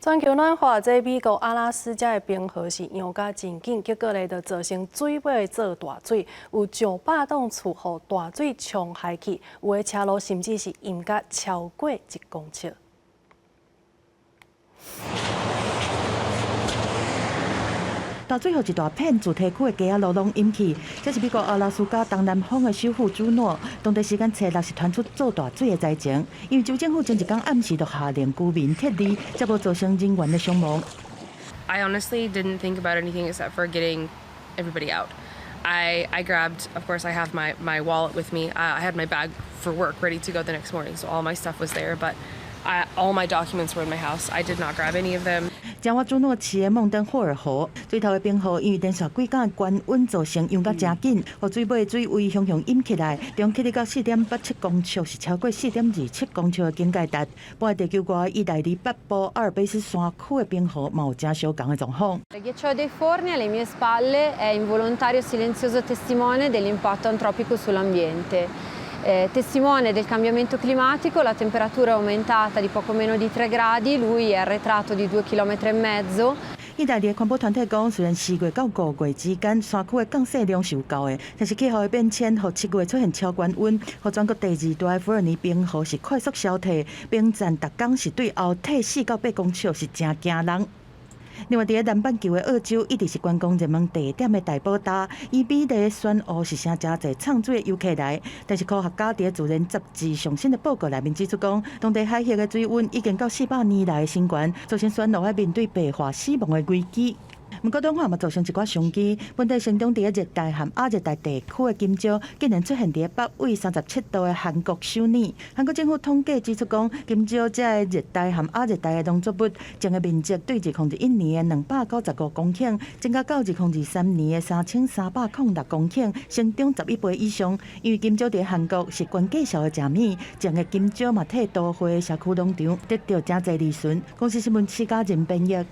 全球暖化，這美國阿拉斯加的冰河是溶甲真緊，結果咧就造成水尾做大水，有上百棟厝予大水沖害去，有的車路甚至是淹甲超過1公尺。大水予一大片住宅區的街仔路攏淹去，這是美國阿拉斯加東南方的首府朱諾，當地時間初六是傳出做大水的災情，因為州政府前一工暗時就下令居民撤離，才無造成人員的傷亡。 I honestly didn't think about anything except for getting everybody out. I grabbed, of course, I have my wallet with me. I had my bag for work ready to go the next morning, so all my stuff was there. But all my documents were in my house. I did not grab any of them. 正倚朱諾市的孟登霍爾河，水頭的冰河因為連續幾工高溫造成溶甲誠緊，予水尾水位雄雄淹起來，長起到4.87公尺，是超過4.27公尺的警戒值。半地球外意大利北部阿爾卑斯山區的冰河嘛有誠相仝的狀況。 Il ghiacciaio dei Forni alle mie spalle è involontario silenzioso testimone dell'impatto antropico sull'ambiente. Testimone del cambiamento climatico, la temperatura è aumentata di poco meno di 3 gradi, lui è arretrato di 2,5 km. 意大利的環保團體講，雖然4月到5月之間山區的降雪量是有夠的，但是氣候的變遷，予7月出現超高溫，予全國第二大的福爾尼冰河是快速消退，冰層逐工是對後退4到8公尺，是誠驚人。另外，佇咧南半球的澳洲，一直是觀光熱門地點的大堡礁，伊美麗的漩渦是成誠濟藏水的遊客來。但是科學家佇咧《自然》雜誌上新的報告內面指出講，當地海域的水溫已經到400年來的新高，造成漩渦愛面對白化死亡的危機。毋過暖化嘛造成一寡商機，本地生長佇咧熱帶和亞熱帶地區的金蕉，竟然出現佇咧北緯37度的韓國首爾。韓國政府統計指出講，金蕉這个熱帶和亞熱帶的農作物，種的面積對2021年的295公頃，增加到2023年的3306公頃，成長11倍以上。因為金蕉佇韓國是懸價數的食物，種的金蕉嘛替都會社區農場得著誠濟利潤。公視新聞施嘉仁編譯。